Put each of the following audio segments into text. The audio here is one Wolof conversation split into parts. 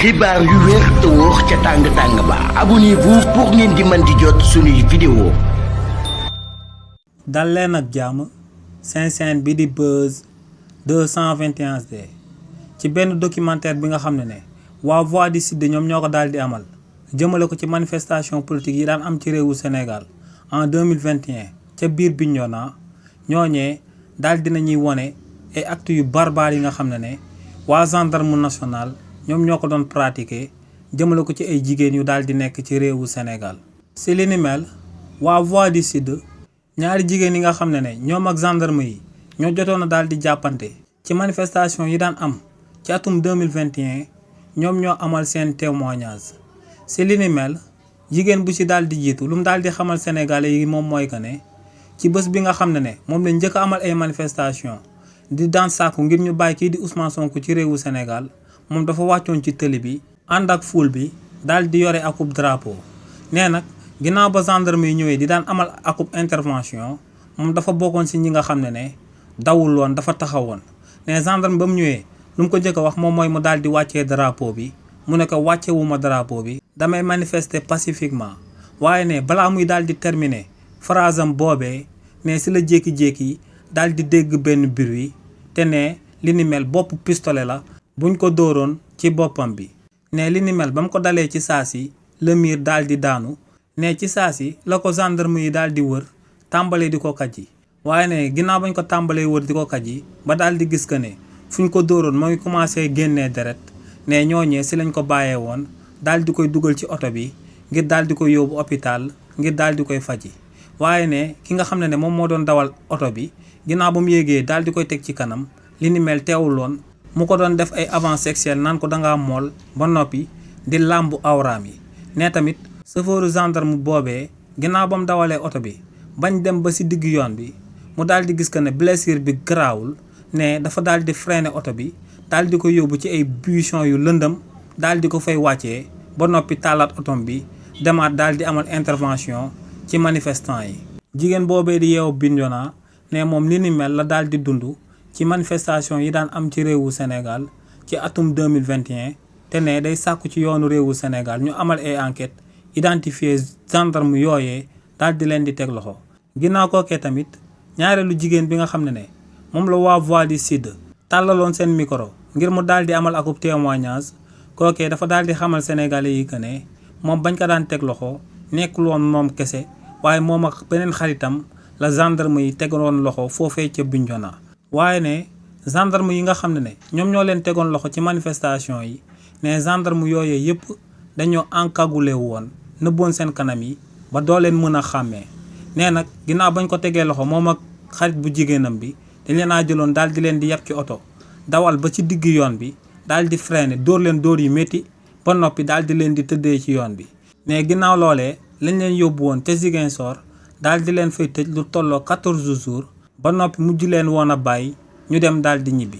xibaar yu wér te wóor ca tàng-tàng ba abonnez-vous pour ngeen di mën di jot suñuy vidéo. dal leen ak jàmm seen chaîne bi di Buzz 221D ci benn documentaire bi nga xam ne waa Voix du Sud ñoom ñoo ko daal di amal jëmale ko ci manifestation politique yi daan am ci réewu Sénégal en 2021 ca biir Bignona ñooñee daal dinañuy wone ay actes yu barbare yi nga xam ne waa gendarme national ñoom ñoo ko doon pratiquer jëmale ko ci ay jigéen yu daal di nekk ci réewu Sénégal. si li ni mel waa Voix du Sud ñaari jigéen yi nga xam ne ñoom ak gendarme yi ñoo jotoon a daal di jàppante ci manifestation yi daan am ci atum 2021 ñoom ñoo amal seen témoignage. si li ni mel jigéen bu ci daal di jiitu lu mu daal di xamal sénégalais yi moom mooy que ne ci bés bi nga xam ne moom lañ njëkk a amal ay manifestation di daan sàkku ngir ñu bàyyi kii di Ousmane Sonko ci réewu Sénégal moom dafa wàccoon ci tëli bi ànd ak foule bi daal di yore akub drapeau. nee nag ginnaaw ba gendarme yi ñëwee di daan amal akub intervention moom dafa bokkoon si ñi nga xam ne dawul woon dafa taxawoon. ne gendarme ba mu ñëwee lu mu ko njëkk a wax moom mooy mu daal di wàccee drapeau bi mu ne ko wàccewuma drapeau bi damay manifester pacifiquement. waaye ne balaa muy daal di terminer phrase am boobee ne si la jékki-jékki daal di dégg benn bruit te ne li ni mel bopp pistolet la buñ ko dóoroon ci boppam bi. ne li ni mel ba mu ko dalee ci saa si le miir daal di daanu ne ci saa si la ko gendarme yi daal di wër tàmbalee di ko kàjji. waaye ne ginnaaw bañ ko tàmbalee wër di ko kàjji ba daal di gis que ne fuñ ko dóoroon moo ngi commencé génnee deret ne ñooñee si lañ ko bàyyee woon daal di koy dugal ci oto bi ngir daal di koy yóbbu hôpital ngir daal di koy faji. waaye ne ki nga xam ne moom moo doon dawal oto bi ginnaaw ba mu yéegee daal di koy teg ci kanam li ni mel teewuloon mu ko doon def ay avance sexuelle naan ko dangaa mool ba noppi di làmbu awraam yi. ne tamit chauffeuru gendarme boobee ginnaaw ba mu dawalee oto bi bañ dem ba si digg yoon bi mu daal di gis que ne blessure bi garaawul ne dafa daal di freiner oto bi daal di ko yóbbu ci ay buisson yu lëndëm daal di ko fay wàccee ba noppi taalaat otom bi demaat daal di amal intervention ci manifestant yi. jigéen boobee di yeewu Bignona ne moom li ni mel la daal di dund ci manifestation yi daan am ci réewu Sénégal ci atum 2021 te ne day sàkku ci yoonu réewu Sénégal ñu amal ay enquête identifier gendarme yooyee daal di leen di teg loxo. ginnaaw kookee tamit ñaareelu jigéen bi nga xam ne moom la waa Voix du Sud tàllaloon seen micro ngir mu daal di amal akub témoignage kookee dafa daal di xamal sénégalais yi que ne moom bañ ko daan teg loxo nekkul woon moom kese waaye moom ak beneen xaritam la gendarme yi tegoon loxo foofee ca Bignona. waaye ne gendarme yi nga xam ne ñoom ñoo leen tegoon loxo ci manifestation yi ne gendarme yooyee yëpp dañoo encagoulé woon nëbboon seen kanam yi ba doo leen mën a xàmmee. nee nag ginnaaw bañ ko tegee loxo moom ak xarit bu jigéenam bi dañ leen a jëloon daal di leen di yàpp ci oto dawal ba ci digg yoon bi daal di freiner dóor leen dóor yu métti ba noppi daal di leen di tëddee ci yoon bi. ne ginnaaw loolee lañ leen yóbbu woon ca Ziguinchor daal di leen fay tëj lu tolloo 14 jours ba noppi mujj leen woon a bàyyi ñu dem daal di ñibbi.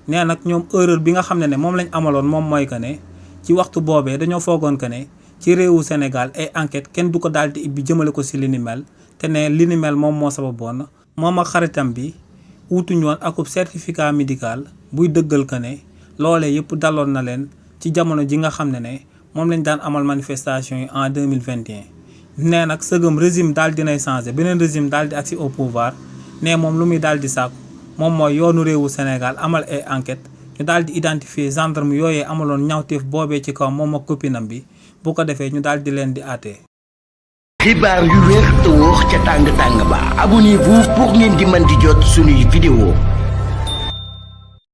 nee nag ñoom erreur bi nga xam ne moom lañ amaloon moom mooy que ne ci waxtu boobee dañoo foogoon que ne ci réewu Sénégal ay enquête kenn du ko daal di ibbi jëmale ko si li ni mel te ne li ni mel moom moo sababoon moom ak xaritam bi wutuñu woon akub certificat médical buy dëggal que ne loolee yëpp daloon na leen ci jamono ji nga xam ne moom lañ daan amal manifestation yi en 2021. nee nag sëgëm régime daal dinay changé beneen régime daal di agsi au pouvoir ne moom lu muy daal di sàkku moom mooy yoonu réewu Sénégal amal ay enquête ñu daal di identifier gendarme yooyee amaloon ñawteef boobee ci kaw moom ak copinam bi bu ko defee ñu daal di leen di àtte. xibaar yu wér te wóor ca tàng-tàng ba abonnez-vous pour ngeen di mën di jot suñuy vidéo.